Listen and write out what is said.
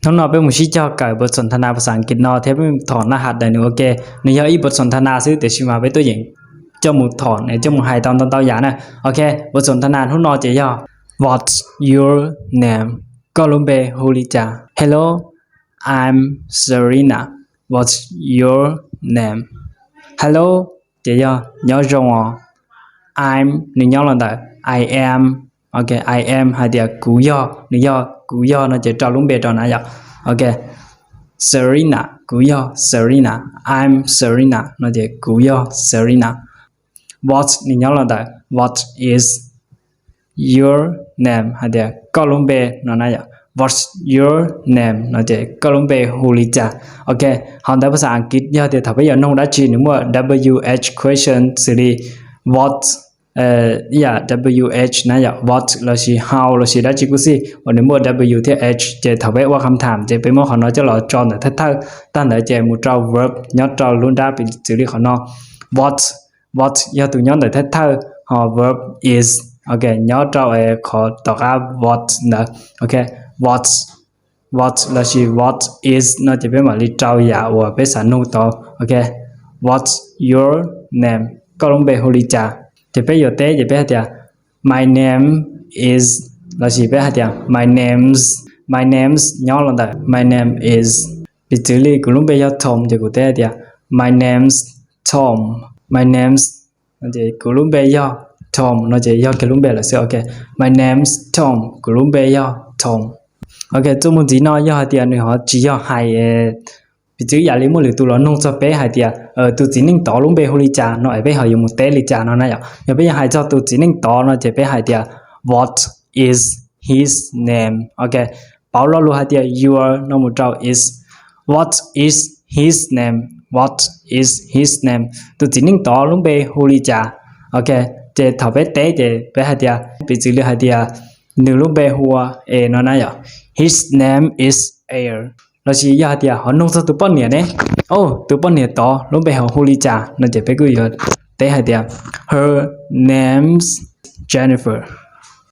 Hnub no peb mus sib cog kawm bos txhom thas nas phas xas Askiv no thiab peb mus thom naj has dais nws ua ke. Nws yog ib bos txhom thas nas xwb tiam sis mas peb tuaj yeem coj mus thom, coj mus hais tau ntau ntau yam na. Ok, bos txhom thas nas hnub no ces yog What's your name? Koj lub npe hu li cas? Hello, I'm Serena. What's your name? Hello ces yog nyob zoo os. I'm nws nyob los ntawm I am. Ok, I am hais tias kuv yog, nws yog, kuv yog no ces rau lub npe rau na yom. Ok, Serena, kuv yog Serena. I'm Serena no ces kuv yog Serena. What nws nyob los ntawm what is your name hais tias koj lub npe no na yom. What's your name no ces koj lub npe hu li cas? Ok, hauv ntawv phas xas Askiv yog tias thaum peb yuav nug dab tsi nws muaj W H question xws li what, ib yam W H na yom, what lossis how lossis dab tsi kuj xij uas nws muaj W thiab H ces thaum peb ua kham tham ces peb muab qhov no coj los tso ntawm thawj thawj, tag ntawd ces mus rau verb nyob rau lub nrab piv txwv li qhov no. What, what yog tus nyob ntawm thawj thawj, ho verb is, ok, nyob rau qhov tom qab what ntawd. Ok, what, what lossis what is no ces peb mam li rau yam uas peb xav nug tod. Ok, what's your name? Koj lub npe hu li cas? Ces peb yuav teb ces peb hais tias my name is, lossis peb hais tias my names, my names nyob los ntawm my name is. Piv txwv li kuv lub npe yog Tom ces kuv teb hais tias my name's Tom, my name's, kuv lub npe yog Tom no ces yog kiag lub npe lawm xwb. Ok, my name's Tom, kuv lub npe yog Tom. Ok, txuas mus ntxiv no yog hais tias nws ho tsis yog hais, piv txwv yam li muaj lwm tus los nug txog peb hais tias tus txiv neej tod lub npe hu li cas no es peb ho yuav mus teb li cas no na yom. Yog peb yuav hais txog tus txiv neej tod no ces peb hais tias what is his name? Ok, pauv lo lus hais tias your no mus rau is. What is his name? What is his name? Tus txiv neej tod lub npe hu li cas? Ok, ces thaum peb teb ces peb hais tias, piv txwv li hais tias nws lub npe hu ua A no na yom. His name is Air. Lossis yog hais tias ho nug txog tus poj niam ne, o, tus poj niam tod lub npe ho hu li cas no ces peb kuj yuav teb hais tias her name's Jennifer.